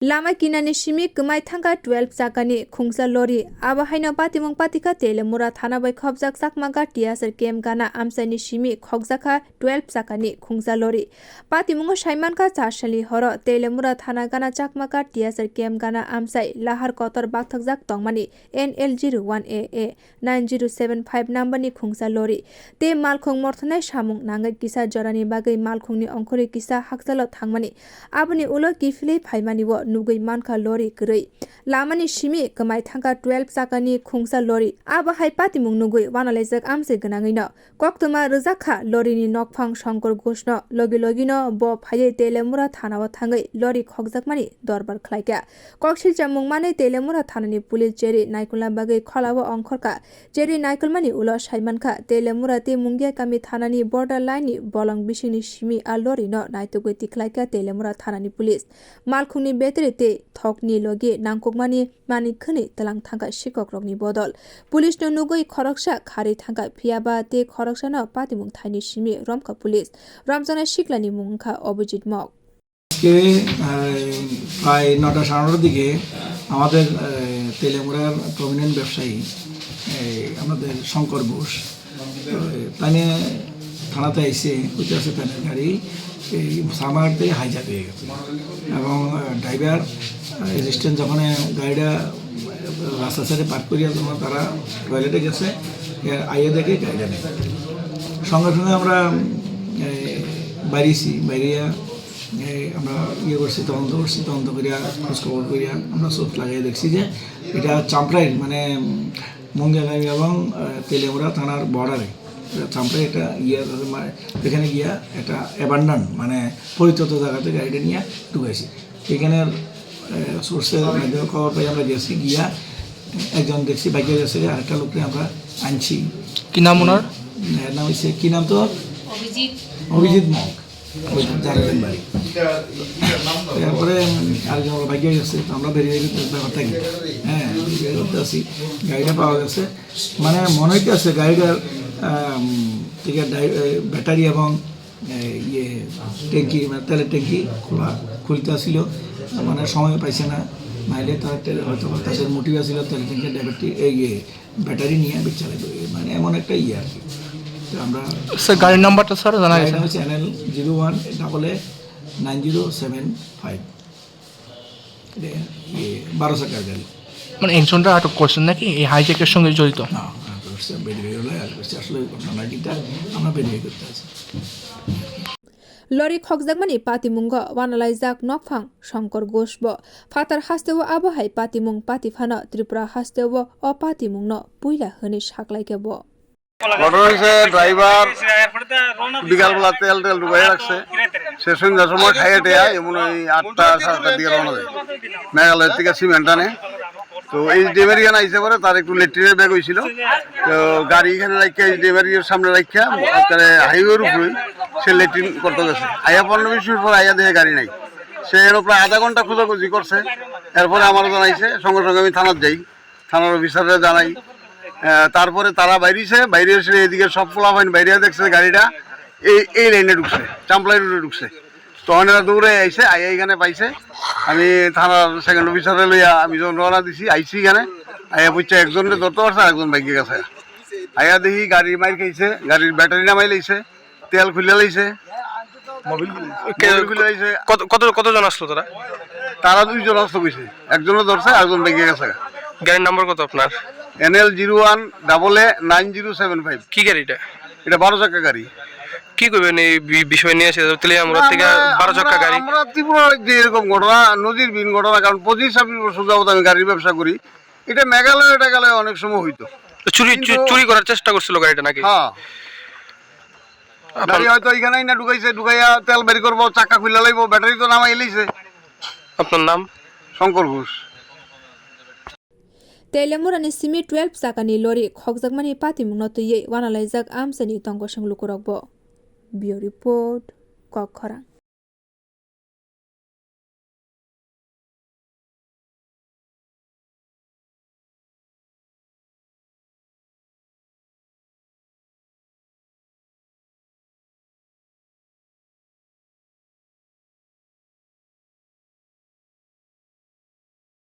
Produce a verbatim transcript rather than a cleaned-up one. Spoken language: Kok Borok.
Lama kinani simi kwmai thangkha twelve chakani khungsa lori. Abo haino patimung patikha Telemura thana bai khopjak Chakmaga T S R camp gana amchaini simi khokjakha twelve chakani khungsa lori. Patimungo saimankha char salni horo Telemura thana gana Chakmaga T S R camp gana amchai lahar kotor bakthakjak tongmani N L zero one A A nine zero seven five number ni khungsa lori tei malkhung morthanai samung nangwi kisa jorani bagwi malkhungni ongkhorwi kisa hakchalo thangmani. Aboni ulo kiphilwi phaimani o nugwi mankha lori kwrwi. Lamani simi kwmai thangkha twelve chakani khungsa lori. Abo hai patimung nugwi wanalaijak amchai gwnangwino. Koktwma rwjak kha lorini nokphang Shankar Ghoshno. Logi logino bo phaiwi Telemura thanao thangwi lori khokjakmani dorbar khlaikha. Koksilcha mung manwi Telemura thanani police Jerry Naikolna bagwi kholao ongkhorkha. Jerry Naikolmani ulo saimankha Telemura tei Mungia kami thanani border line ni bolong bisingni simi a lorino naitugwi tikhlaikha Telemura thanani police. Malkhungni battery tei thokni logi nangkukmani manwi khwnwi tlang thangkha sikokrokni bodol. Police no nugwi khoroksa kharwi thangkha, phiyaba tei khoroksano patimung thaini simi romkha police. Romjaknai siklani mung wngkha Abhijit Mok. আজকে, আহ, প্রায় নটা সাড়ে নটার দিকে আমাদের, আহ, তেলেমুড়ার প্রমিনেন্ট ব্যবসায়ী, এই, আমাদের শঙ্কর ঘোষ, তো, তানে থানাতে আইসে, ওইটা আছে তাদের গাড়ি, এই সামারতে হাইজ্যাক হয়ে গেছে। এবং, আহ, ড্রাইভার, আহ, অ্যাসিস্ট্যান্ট যখন গাড়িটা রাস্তা সাইডে পার্ক করিয়া যখন তারা টয়লেটে গেছে, এ, আইয়া দেখে গাড়িটা নেই। সঙ্গে সঙ্গে আমরা, উম, এ, বাইরেছি, বাইরিয়া, এ, আমরা ইয়ে করছি, তদন্ত করছি, তদন্ত করিয়া, খোঁজ খবর করিয়া, আমরা চোখ লাগাই দেখছি যে এটা চাম্প্রাইর, মানে, উম, মুঙ্গিয়াকামী এবং, আহ, তেলিয়ামুড়া থানার বর্ডারে। এটা চাম্প্রাই একটা ইয়ে, মা-, এখানে গিয়া একটা অ্যাবান্ডন, মানে, পরিত্যক্ত জায়গাতে গাড়িটা নিয়ে ঢুকাইছি। এখানে, আহ, সোর্সের মাধ্যমে খবর পাই, আমরা গেছি, গিয়া একজন দেখছি বাইকে গেছে, আরেকটা লোককে আমরা আনছি। কি নাম ওনার? এর নাম হচ্ছে, কি নাম তো? অভিজিৎ। অভিজিৎ মগ। ওই জারেদের বাড়ি। তারপরে, উম, আরেকজন ওর ভাগ্য গেছে, তো আমরা ভেরিফাই করতে ব্যাপারটা কি? হ্যাঁ, ভেরিফাই করতে আসি। গাড়িটা পাওয়া গেছে। মানে, মনে হইতে আছে গাড়িটার, আম, থেকে ডাই-, এ, ব্যাটারি এবং, এ, ইয়ে, ট্যাঙ্কি, মানে, তেলের ট্যাঙ্কি খোলা, খুলতে আসিল। মানে, সময় পাইছে না। নাইলে তার তেলে হয়তো বা তাদের মোটিভ আসিল, তেলের ট্যাঙ্কি ডাইভারটি, এই, ইয়ে, ব্যাটারি নিয়ে আমি চালাই দেবো, মানে এমন একটা ইয়ে আর কি। তো আমরা স্যার, গাড়ির নাম্বারটা স্যার জানা গেছে? গাড়িটা হচ্ছে N L zero one double A nine zero seven five. এটা, ইয়ে, বারো চাকার গাড়ি। মানে একজনটা আটক করছেন নাকি এই হাইজ্যাকের সঙ্গে জড়িত? না, আটক করছে, ভেরিফাই হলে আটক করছে। আসলে ঘটনা নাকিটা আমরা ভেরিফাই করতে আছি। Lori khokjakmani patimungo wanalaijak nokphang Shankar Ghosh bo. Phatar hasteo abo hai patimung pati phano Tripura hasteo o patimungno puila hwnwi saklaikha bo. ঘটনা হয়েছে, ড্রাইভার বিকালবেলা তেল টেল ঢুকাই রাখছে, সে সন্ধ্যার সময় খাইয়ে টেয়া এমন ওই আটটা সাড়ে আটটার দিকে রওনা দেয় মেঘালয় থেকে সিমেন্ট আনে। তো এইচডিএম এর এখানে আইসে পরে তার একটু লেট্রিনের ব্যাগ হয়েছিল, তো গাড়ি এখানে রাখিয়া এইচডিএম এর সামনে রাখিয়া তারপরে হাইওয়ের উপরে সে লেট্রিন করতে গেছে। আইয়া পনেরো বিশ মিনিট পর আইয়া দেখে গাড়ি নাই। সে এর প্রায় আধা ঘন্টা খোঁজাখুঁজি করছে, এরপরে আমার জানাইছে, সঙ্গে সঙ্গে আমি থানাত যাই, থানার অফিসাররা জানাই। আহ, তারপরে তারা বাইরেছে, বাইরে এসে এদিকে সব পোলাপাইন বাইরে দেখছে গাড়িটা এই, এই লাইনে ঢুকছে, চাম্পলাই রোডে ঢুকছে। তখন এরা দৌড়ে আইছে, আইয়া এখানে পাইছে। আমি থানার সেকেন্ড অফিসারে লইয়া আমি যখন রওনা দিছি, আইছি এখানে। আইয়া বুঝছে একজনকে ধরতে পারছে, আরেকজন বাইকে গেছে। আইয়া দেখি গাড়ি মাইর খাইছে, গাড়ির ব্যাটারি নামাই লাইছে, তেল খুলে লাইছে, মোবিল খুলে লাইছে। কত, কত, কতজন আসলো তারা? তারা দুইজন আসলো কইছে, একজনও ধরছে, আরেকজন বাইকে গেছে। গাড়ির নাম্বার কত আপনার? N L zero one double A nine zero seven five. কি গাড়ি এটা? এটা বারো চাকা গাড়ি। কি করবেন এই বি-, বিষয় নিয়ে এসে? তাহলে আমরা না, থেকে আমরা, বারো চাকা আমরা, গাড়ি। আমরা ত্রিপুরা রাজ্যে এরকম ঘটনা নজিরবিহীন ঘটনা, কারণ পঁচিশ ছাব্বিশ বছর যাবত আমি গাড়ির ব্যবসা করি। এটা মেঘালয়, এটা গেলে অনেক সময় হইতো। তো চুরি, চু-, কিন্তু চুরি করার চেষ্টা করছিল গাড়িটা নাকি? হ্যাঁ। আপনার গাড়ি হয়তো এখানে না ঢুকাইছে, ঢুকাইয়া তেল বের করবো, চাকা খুলে লাইবো, ব্যাটারি তো নামাই লাইছে। আপনার নাম? শঙ্কর Ghosh. Telemurani simi twelve chakani lori khokjakmani patimungno twiwi wanalaijak amchaini tongkosong lukurokbo. Bureau Report, Kokkhorang.